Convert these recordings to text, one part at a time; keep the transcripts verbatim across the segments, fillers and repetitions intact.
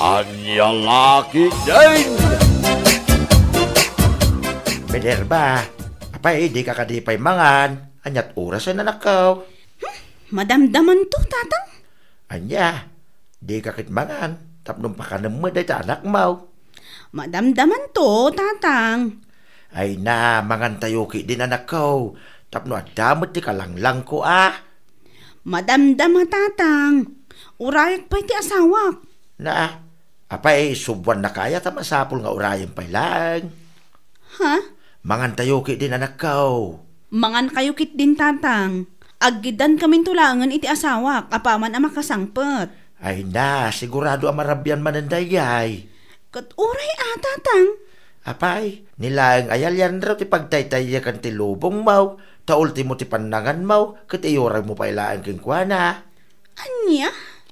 Ania la ketdin? Minerva, apay, dika kadi pay mangan? Ania't orasen, anakko? Hmm, madamdamanto, Tatang. Ania, dika ket mangan, tapno pakanem met dayta anakmo. Madamdamanto, Tatang. Ay na, mangantayo ketdin, anakko, tapno adda met ti kalanglangko a. Madamdama, Tatang. Urayak pay ti asawak. Na, apay, subuannaka aya ta masapul nga urayen pay laeng? Ha? Mangantayo ketdin, anakko. Mangankayo ketdin, Tatang. Aggidankaminto laengen iti asawak apaman a makasangpet. Ay na, sigurado a marabian manen daydiay. Ket uray a, Tatang. Apay, ni laeng aya, Leandro, ti pagtaytayekkan ti lubongmo, ta ultimo ti pannanganmo, ket iyuraymo pay laeng kenkuana. Ania?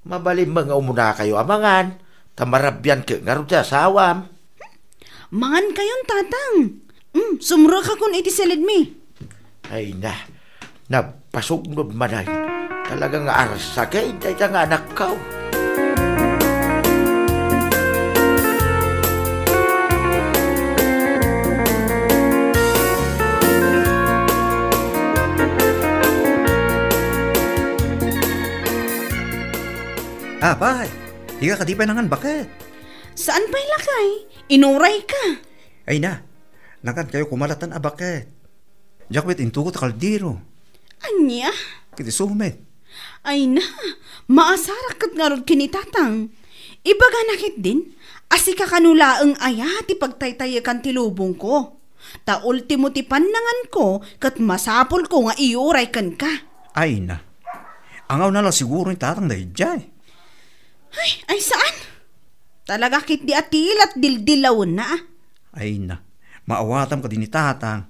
Mabalinmo nga umunakayo a mangan, ta marabian ket ngarud ti asawam. Mangankayon, Tatang. Mm, sumrekakon iti silidmi. Ay na, napasugnod manen. Talaga nga arsakit dayta nga anakko. Apay, dika kadi pay nangan baket? Saan pay, lakay? Inurayka. Ay na, nangankayo koma latta a baket. Diak met intugot a kaldero. Ania? Ket isu met. Ay na, maasarak ket ngarud ken ni Tatang. Ibagana ketdin a sika kano laeng aya ti pagtaytayekkan ti lubongko. Ta ultimo ti pannanganko ket masapulko nga iyuray kenka. Ay na. Angawna la siguro ni Tatang daydiay. Ay, ay saan? Talaga ketdi a tilat dildilawenna, a. Ay na, maawatam kadi ni Tatang.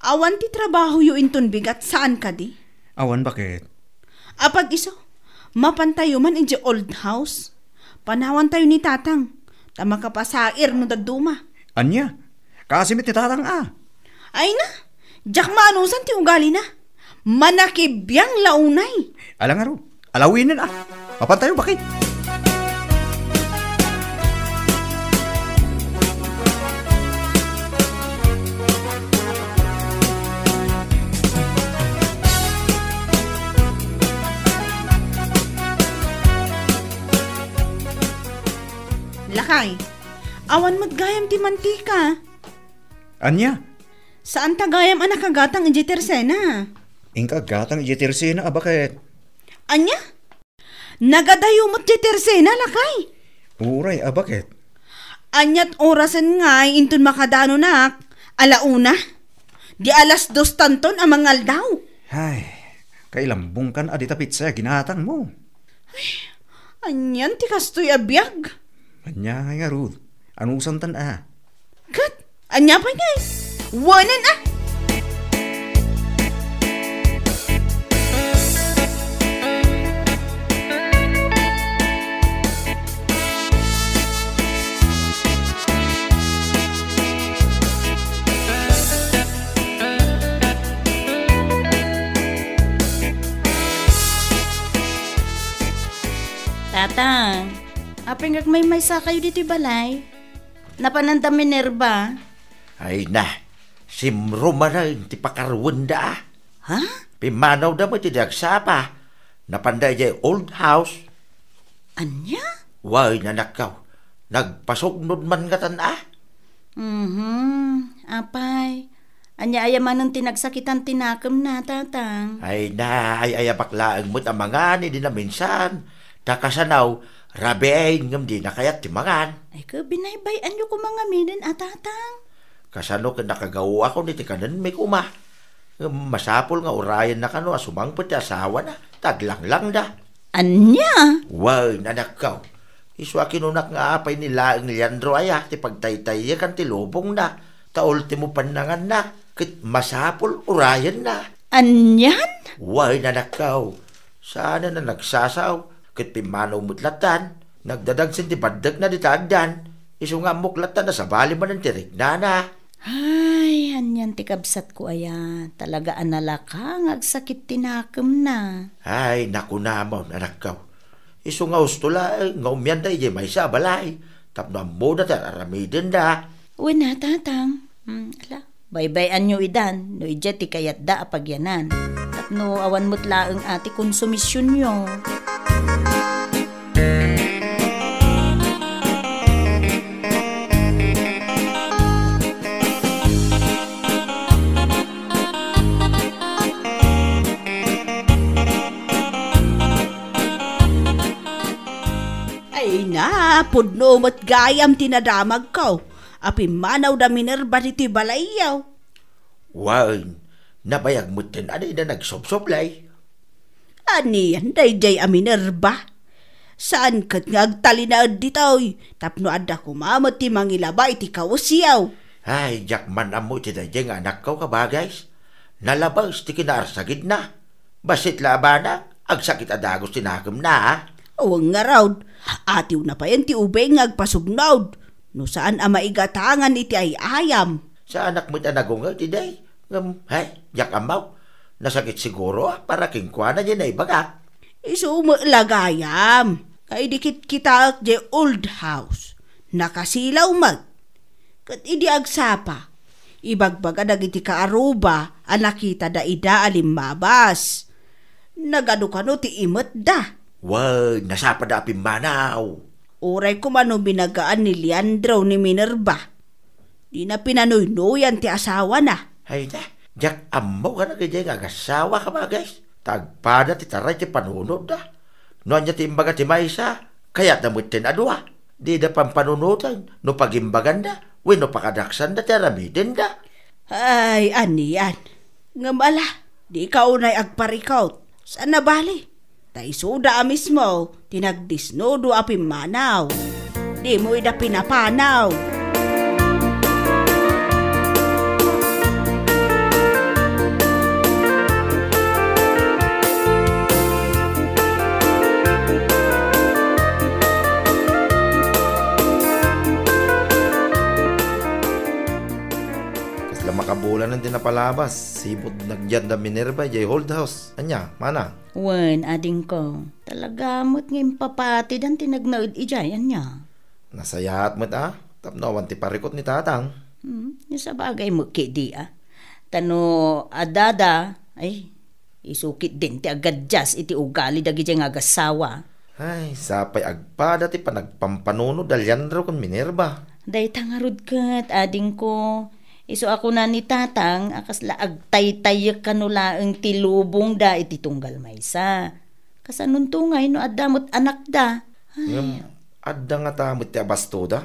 Awan ti trabahoyo inton bigat, saan kadi? Awan baket. Apag isu, mapantayo man idiay old house. Panawantayo ni Tatang, ta makapasair no dadduma. Ania? Kaasi met ni Tatang a. Ay na, diak maanusan ti ugalina. Manakibiang la unay. Ala ngarud, alawinen a. Mapantayo baket. Lakay, awan met gayam ti mantika. Ania? Saan ta gayam a nakagatang idiay tersena? Inka aggatang idiay tersena a baket. Ania? Nagadayo met diay tersena, lakay? Uray a baket. Ania't orasen ngay inton makadanonak? Ala una? Di alas dos tanton a mangaldaw. Ay, kailambongkan a dita pitsa a ginatangmo. Ay, anian ti kastoy a biag? Ania ngay ngarud? Anusantan a? Ket, ania pay ngay? Wanen a! Tatang, apay nga agmaymaysa kayo ditoy balay? Napananda Minerva? Ay na, simro manen ti pakaruenda a. Ha? Pimmanawda met idi agsapa. Napanda idiay old house. Ania? Wen, anakko. Nagpasugnod man ngatan a. Mhm. Apay, ania aya manen ti nagsakitan ti nakemna, Tatang? Ay na, ay-ayabak laeng met a mangan idi naminsan. Ta kasano, rabiin ngem dina kayat ti mangan. Ay, ket binaybay-anyo koma ngaminen a, Tatang. Kasano ket nakagaoakon iti kanenmi koma. Ngem masapul nga urayenna kano a sumangpet ti asawana, ta aglanglangda. Ania? Wen, anakko. Isu a kinunak nga apay ni laeng Leandro aya ti pagtaytayekkan ti lubongna, ta ultimo pannanganna, ket masapul urayenna. Anian? Wen, anakko. Saanen a nagsasao, ket pimmanaw met lattan. Nagdadagsen ti baddekna dita agdan, isu nga ammok lattan a sabali manen ti riknana. Ay, anian ti kabsatko aya, talaga a nalaka nga agsakit ti nakemna. Ay, nakunamon, anakko. Isu nga husto laeng nga umianda idiay maysa a balay tapno ammona ti ar-aramidenda. Wen a, Tatang. Hmm, ala, baybay-anyo idan no idiay ti kayatda a pagyanan. Tapno awan met laeng a ti konsumisionyo. Ay na, pudno met gayam ti nadamagko a pimmanaw da Minerva ditoy balayyo. Wen, nabayag metten a dida nagsobsoblay. Anian daydiay a Minerva? Saan ket nga agtalinaed ditoy tapno adda koma met ti mangilaba iti kawesyo? Ay, diak man ammo iti daydiay nga anakko, kabagis. Nalabes ti kinaarsagidna. Bassit la a banag, agsakit a dagus ti nakemna, a? Awan ngarud, atiwna payen ti ubing nga agpasugnod, no saan a maigatangan iti ay-ayam. Saanak met a nagunget idi. Ngem, hay, diak ammo. Nasakit siguro, a, para kenkuana diay naibagak. Isu met la gayam, nga idi kitkitaek diay old house, nakasilaw met. Ket idi agsapa, ibagbaga dagiti kaaruba a nakitada ida a limmabas. Nagadu kano ti imetda. Wen, nasapada a pimmanaw. Uray koma no binagaan ni Leandro ni Minerva. Dina pinanuynoyan ti asawana. Ay na, diak ammo kadagiti nga agassawa, kabagis. Ta agpada ti taray ti panunotda. No ania ti imbaga ti maysa, kayatna metten a dua. Dida pampanunoten no pagimbaganda wenno pakadaksanda ti aramidenda. Ay, anian. Ngem ala, dika unay agparikut. Saan a bale. Ta isuda a mismo ti nagdisnudo a pimmanaw. Dimo ida pinapanaw. Kasla makabulanen ti napalabas, sipud nagyan da Minerva idiay old house. Ania, mana? Wen, adingko, talaga met nga impapatidan ti nagnaed idiay, ania? Nasayaat met a, tapno awan ti parikut ni Tatang. Hmm, sabagay met ketdi a. Ta no addada, ay, isu ketdin ti agadias iti ugali dagidiay nga agassawa. Ay, sapay agpada ti panagpampanunot da Leandro ken Minerva. Dayta ngarud ket, adingko, isu a kuna ni Tatang a kasla agtaytayyek kano laeng ti lubongda iti tunggal maysa. Kasanonto ngay no adda met anakda? Ay. Ngem, adda ngata met ti abastoda?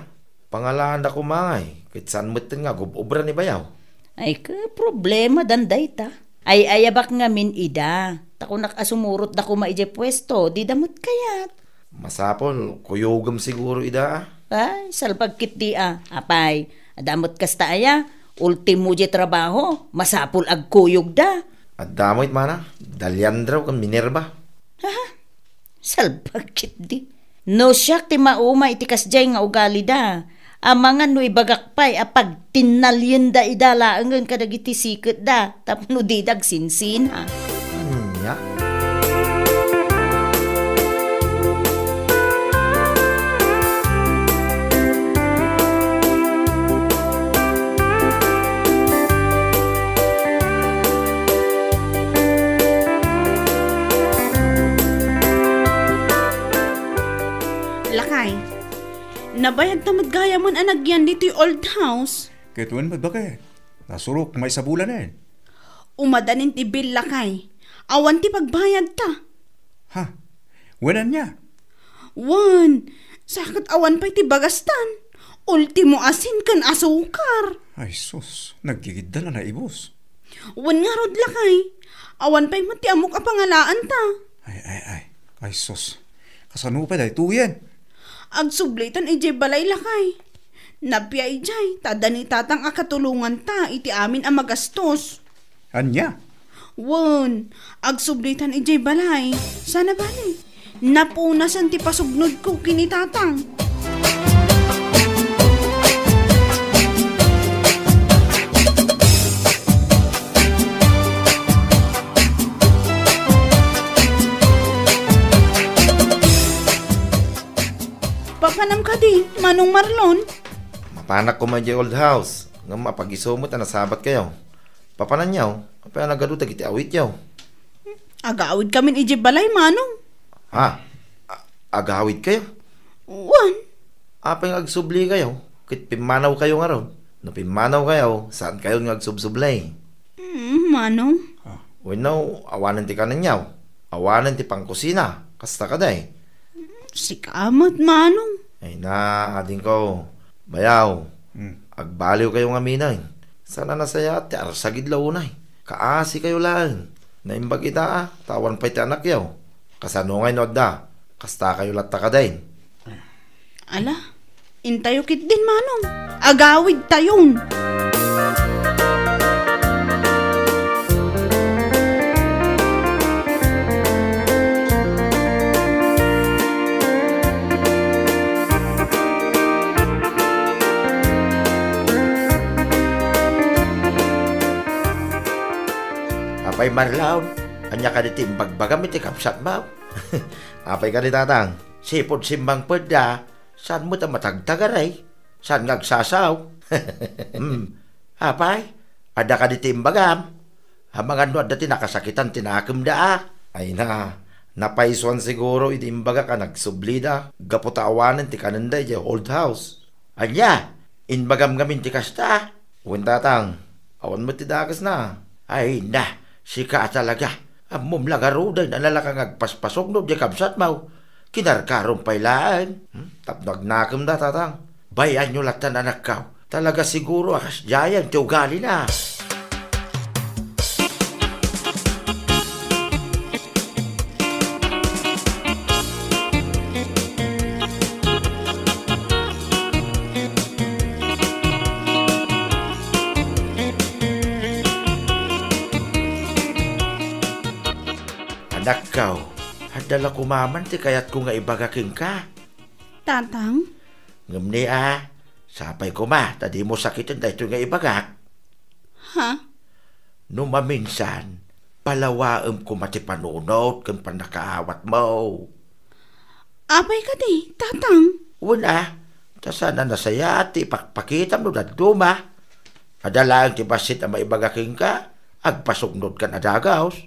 Pangalaanda koma ngay, ket saan metten nga agub-obra ni bayaw. Ay, ket problemadan dayta. Ay-ayabak ngamin ida. Ta kunak a sumurotda koma idiay puesto, dida met kayat. Masapul, kuyogem siguro ida, a? Ay, salbag ketdi a. Apay, adda met kasta aya? Ultimo diay trabaho, masapul agkuyogda. Adda met mana, da Leandro ken Minerva. Aha, salbag ketdi. No siak ti mauma iti kasdiay nga ugalida, amangan no ibagak pay a pagtinnalienda ida laengen kadagiti siketda tapno dida agsinsina. Ania? Lakay, nabayadta met gayamen a nagyan ditoy old house? Ket wen met baket, nasurok maysa bulanen. Umadanin ti bill, lakay. Awan ti pagbayadta. Ha? Wen ania? Wen, saket awan pay ti bagastan. Ultimo asin ken asukar. Ay sus, naggigiddala naibus. Wen ngarud, lakay. Awan pay met ti ammok a pangalaanta. Ay, ay, ay. Ay sus. Kasano pay daytoyen? Agsublitan idiay balay, lakay. Napia idiay, ta adda ni Tatang a katulonganta iti amin a magastos. Ania? Wen, agsublitan idiay balay. Saan a bale, napunasen ti pasugnodko ken ni Tatang. Papanam kadi, Manong Marlon? Mapanak koma idiay old house. Ngem apag-isu met a nasabatkayo. Papananyo, apay a nagadu dagiti awityo? Agawidkamin idiay balay, Manong. Ha? A-, agawidkayo? Wen. Apay nga agsublikayo? Ket pimmanawkayo ngarud? No pimmanawkayo, saankayon nga agsubsubli. Mm, Manong. Ah. Wenno, awanen ti kanenyo? Awanen ti pangkusina? Kasta kadi? Sika met, Manong. Ay na, adingko. Bayaw. Hmm. Agbaliwkayo ngamin. Saan a nasayaat ti arsagidla unay. Kaasikayo laeng. Naimbag ita, a, ta awan pay ti anakyo. Kasano ngay no adda? Kastakayo latta kadin? Ala, intayo ketdin, Manong. Agawidtayon. Apay Marlon, ania kadi ti imbagbagam iti kabsatmo? Apay kadi, Tatang? Sipud simmangpetda, saan met a matagtagari? Saan nga agsasaw? Hmm. Apay, adda kadi ti imbagam? Amangan no adda ti nakasakitan ti nakemda, a? Ay na, napaisuan siguro idi imbagak a nagsublida gapu ta awanen ti kanenda idiay old house. Ania? Imbagam ngamin ti kasta? Wen, Tatang, awan met ti dakesna. Ay na, sika a talaga. Ammom la ngaruden a nalaka nga agpaspasukno diay kabsatmo. Kinarkarom pay laeng. Hmm? Tapno agnakemda, Tatang. Bay-anyo lattan, anakko. Talaga siguro a kasdiayen ti ugalina. Anakko, adda la koma man ti kayatko nga ibaga kenka. Tatang? Ngem ni a, sapay koma ta dimo sakiten daytoy nga ibagak. Ha? No maminsan, palawaem koma ti panunot ken pannakaawatmo. Apay kadi, Tatang? Wen a, ta saan a nasayaat ti ipakpakitam no dadduma. Adda laeng ti bassit a maibaga kenka, agpasuknodkan a dagus.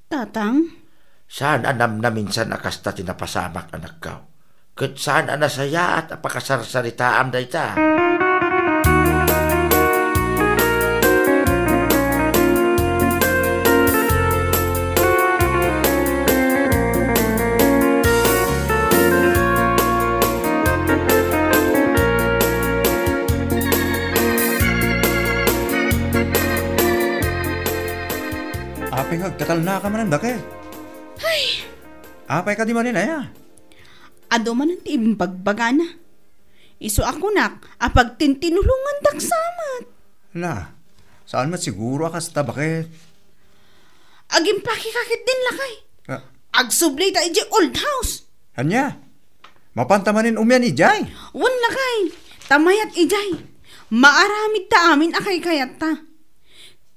Tatang? Saan a namnaminsan a kasta ti napasamak, anakko. Ket saan a nasayaat a pakasarsaritaam dayta. Apay nga agtatalnaka manen, dake? Ay! Apay kadi manen, aya? Adu manen ti imbagbagana. Isu a kunak a pagtintinulongandak sa met. La, saan met siguro a kasta, baket? Agimpakeka ketdin, lakay. Ah. Agsublita idiay old house. Ania? Mapanta manen umian idiay? Wen, lakay. Ta mayat idiay. Maaramidta amin a kaykayatta.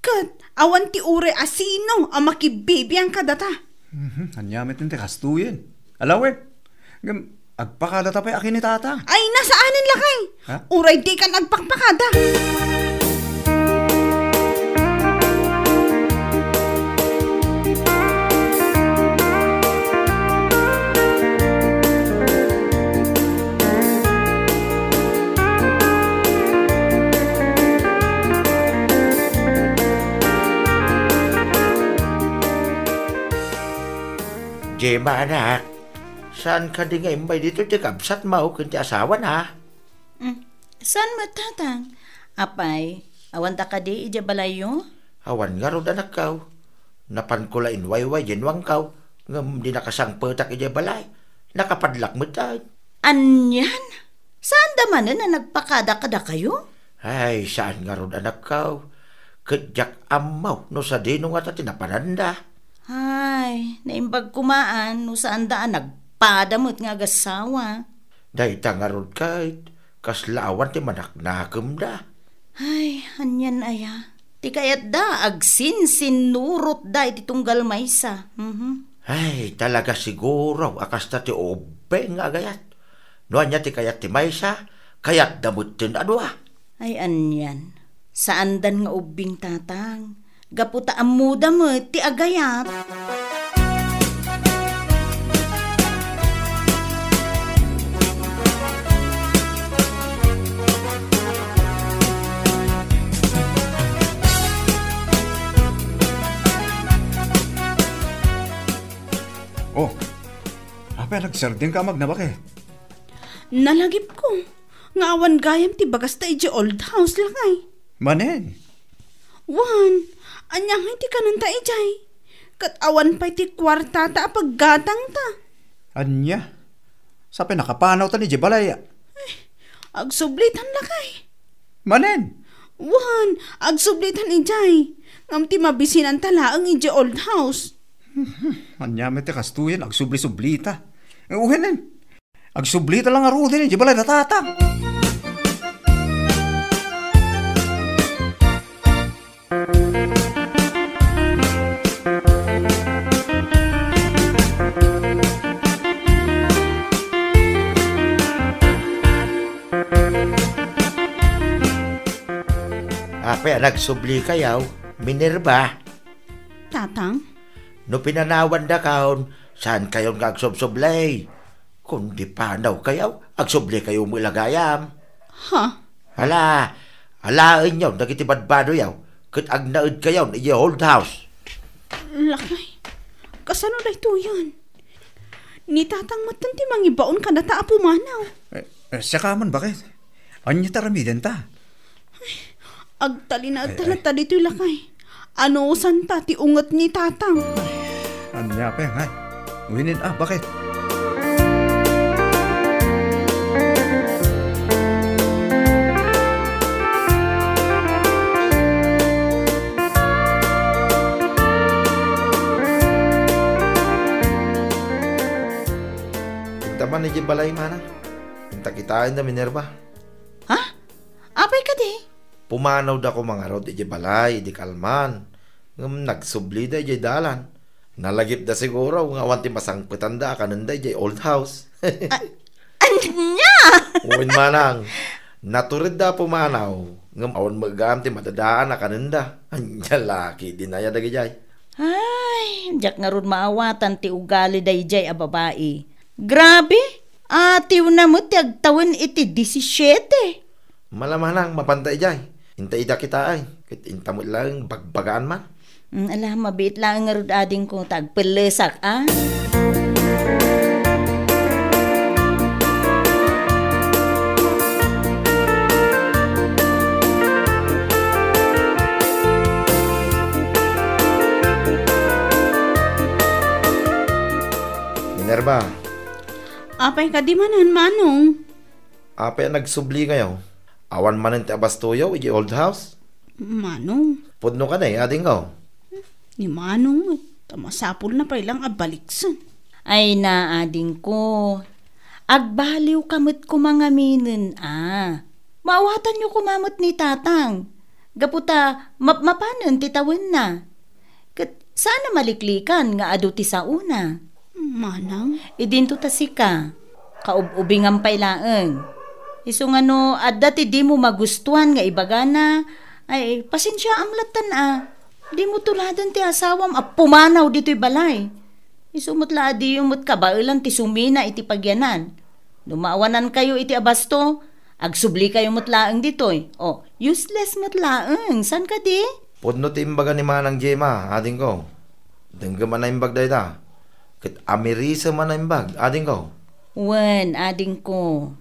Ket awan ti uray a sino a makibibiang kadata. Mhm, ania met ti kastoyen? Ala wen, ngem agpakadata pay a ken ni Tatang. Ay, na saanen, lakay. Ha? Uray dikan agpakpakada. Gemma, anak, saan kadi nga immay ditoy ti kabsatmo ken ti asawana? Mm, saan met, Tatang? Apay, awanda kadi idiay balayyo? Awan ngarud, anakko. Napanko la inwayway diay nuangko, ngem di nakasangpetak idiay balay. Nakapadlak met. Anian? Saanda manen a nagpakada kadakayo? Ay, saan ngarud, anakko. Ket diak ammo no sadino ngata ti napananda. Ay, naimbag komaan no saanda a nagpada met nga agasawa. Dayta ngarud ket, kasla awan ti manaknakemda. Ay, anian aya? Ti kayatda, agsinsinnurotda iti tunggal maysa. Mhm. Ay, talaga siguro a kasta ti ubbing nga agayat. No ania ti kayat ti maysa, kayatda metten a dua. Ay, anian. Saandan nga ubbing, Tatang. Gapu ta ammoda met ti agayat. Oh, apay a nagsardengka a magna, baket? Nalagipko nga awan gayam ti bagasta idiay old house, lakay. Manen? Wen, ania ngay ti kanenta idiay? Ket awan pay ti kuartata a paggatangta. Ania? Sa pay nakapanawtan idiay balay, a? Ay, agsublitan, lakay. Manen? Wen, agsublitan idiay. Ngem ti mabisinanta laeng idiay old house. Ania met ti kastoyen, agsubli-sublita. Eh, uwenen. Agsublita lang ngaruden idiay balay da Tatang. Apay a nagsublikayo, Minerva? Tatang? No pinanawandakayon, saankayon nga agsubsublay. Kundi panawkayo, agsublikayo met la gayam. Ha? Hala, alaenyo dagiti badbadoyo, ket agnaedkayon idiay old house. Lakay, kasano daytoyen? Ni Tatang metten ti mangibaon kadata a pumanaw. Eh, eh, siaka man, baket? Ania ti aramidenta? Ay, agtalinaedta latta ditoy, lakay. Anusanta ti unget ni Tatang. Ania pay ngay? Uwenen a, baket? Inta man idiay balay, manang. Inta kitaen da, Minerva. Ha? Apay kadi? Pumanawda koma ngarud idiay balay idi kalman, ngem nagsublida idiay dalan. Nalagipda siguro nga awan ti masangpetanda a kanenda idiay old house. A-, ania? Wen, manang, naturedda a pumanaw, ngem awan met gayam ti madadaan a kanenda. Ania la ketdi aya dagidiay? Ay, diak ngarud maawatan ti ugali daydiay a babai. Grabe! Atiwna met ti agtawen iti disisiete. Mala manang, mapanda idiay. Inta ida kitaen, ket inta met laeng bagbagaan man. Mm, ala, mabiit laeng ngarud, adingko, ta agpellesak, a? Minerva. Apay kadi manen, Manong? Apay a nagsublikayo? Awan manen ti abastoyo idiay old house? Manong. Pudno kadi, adingko? Ni Manong met, ta masapulna pay lang a baliksen. Ay na, adingko. Agbaliwka met koma ngaminen, a. Maawatanyo koma met ni Tatang. Gapu ta mapmapanen ti tawenna. Ket saan a maliklikan nga adu ti saona. Manang? Idinto ta sika, kaub-ubingam pay laeng. Isu nga no adda ti dimo magustuan nga ibagana, ay, pasensiaam lattan a. Dimo tuladen ti asawam a pumanaw ditoy balay. Isu met la a diyo met kabaelan ti sumina iti pagyanan. No maawanankayo iti abasto, agsublikayo met laeng ditoy. O, useless met laeng. Saan kadi? Pudno ti imbaga ni Manang Gemma, adingko. Denggem a naimbag dayta. Ket amirisem a naimbag, adingko. Wen, adingko.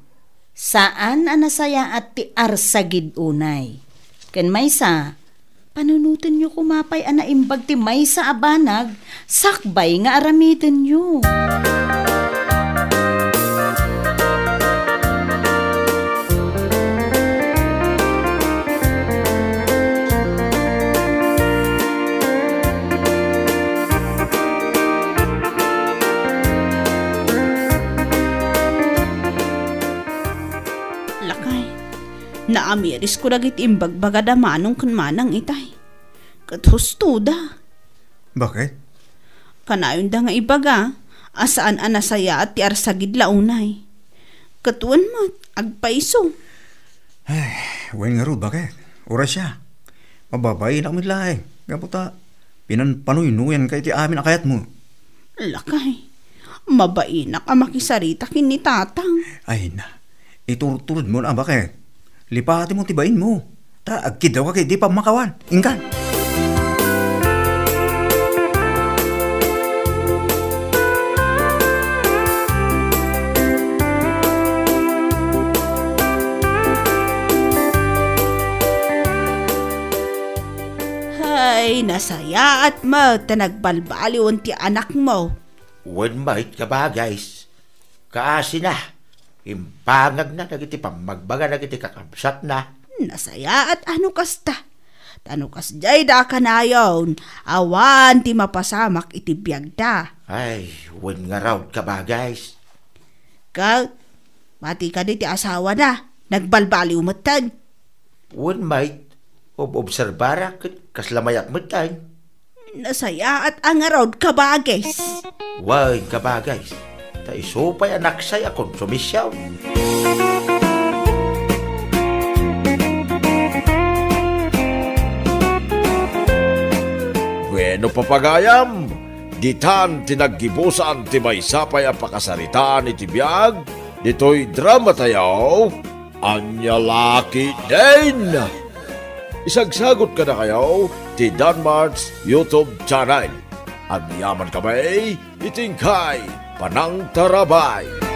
Saan a nasayaat ti arsagid unay. Ken maysa, panunotenyo koma pay a naimbag ti maysa a banag sakbay nga aramidenyo. Lakay, naamirisko dagiti imbagbagada Manong ken Manang itay. Ket hustoda. Baket? Kanayonda nga ibaga a saan a nasayaat ti arsagidla unay. Ket wen met, agpayso. Ay, wen ngarud, baket. Oras siya. Mababainak met laeng. Gapu ta, pinanpanuynuyanka iti amin a kayatmo. Lakay, mabainak a makisarita ken ni Tatang. Ay na, iturturedmo na, baket. Lipatimo ti bainmo. Ta agkiddawka iti pammakawan. Inkan. Hay, nasayaat met ta nagbalbaliwen ti anakmo. Wen met, kabagis. Kaasina, imbangagna dagiti pammagbagana dagiti kakabsatna. Nasayaat a no kasta. Ta no kasdiay da a kanayon, awan ti mapasamak iti biagda. Ay, wen ngarud, kabagis. Ket, mati kadi ti asawana, nagbalbaliw metten. Wen met, ob-obserbarak ket kasla mayak metten. Nasayaat a ngarud, kabagis. Wen, kabagis. Ta isu pay a naksay a konsumision. Bueno, papagayam, ditan ti naggibusan ti maysa pay a pakasaritaan iti biag ditoy dramatayo. Ania la ketdin? Isagsagot kadakayo ti Danmart's YouTube channel. Agyamankami iti inkay panangtarabay.